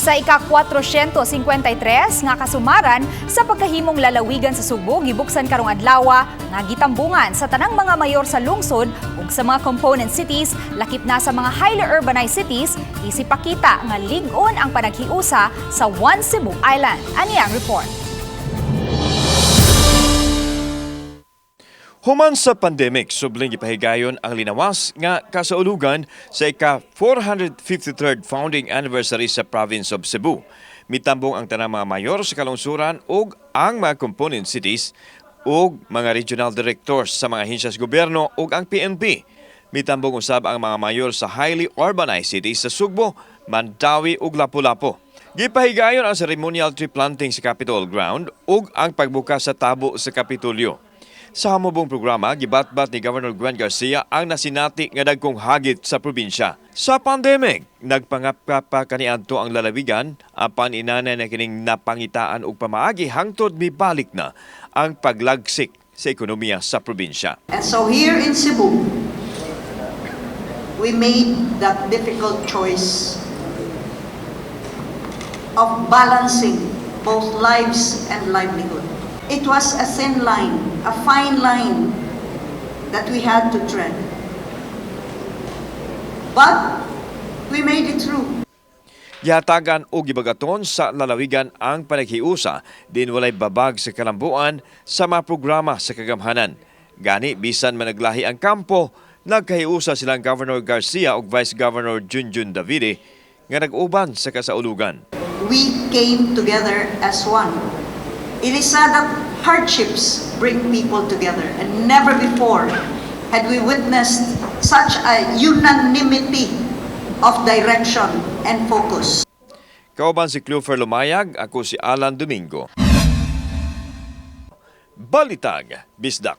Sa ika-453 nga kasumaran sa pagkahimong lalawigan sa Sugbo, gibuksan karong adlaw nga gitambungan sa tanang mga mayor sa lungsod ug sa mga component cities, lakip na sa mga highly urbanized cities, isipakita nga lig-on ang panaghiusa sa One Cebu Island. Ani ang report. Human sa pandemic, subling gipahigayon ang linawas nga kasaulugan sa ika-453rd founding anniversary sa province of Cebu. Mitambong ang tanang mga mayor sa kalungsuran ug ang mga component cities ug mga regional directors sa mga ahensya sa gobyerno ug ang PNP. Mitambong usab ang mga mayor sa highly urbanized cities sa Sugbo, Mandaue ug Lapu-Lapu. Gipahigayon ang ceremonial tree planting sa Capitol Ground ug ang pagbukas sa tabo sa Kapitolyo. Sa hamubong programa, gibatbat ni Governor Gwen Garcia ang nasinati nga dagkong hagit sa probinsya. Sa pandemic, nagpangapka pa kaniadto ang lalawigan apan inanay na kining napangitaan og pamaagi hangtod mibalik na ang paglagsik sa ekonomiya sa probinsya. And so here in Cebu, we made that difficult choice of balancing both lives and livelihood. It was a thin line, a fine line that we had to tread. But we made it through. Gihatagan og gibagaton sa lalawigan ang panaghiusa din walay babag sa kalambuan sa mga programa sa kagamhanan. Gani bisan managlahi ang kampo, nagkahiusa silang Governor Garcia ug Vice Governor Junjun Davide nga nag-uban sa kasaulugan. We came together as one. It is said that hardships bring people together, and never before had we witnessed such a unanimity of direction and focus. Kauban si Clover Lumayag, ako si Alan Domingo. Balitag, Bisdak.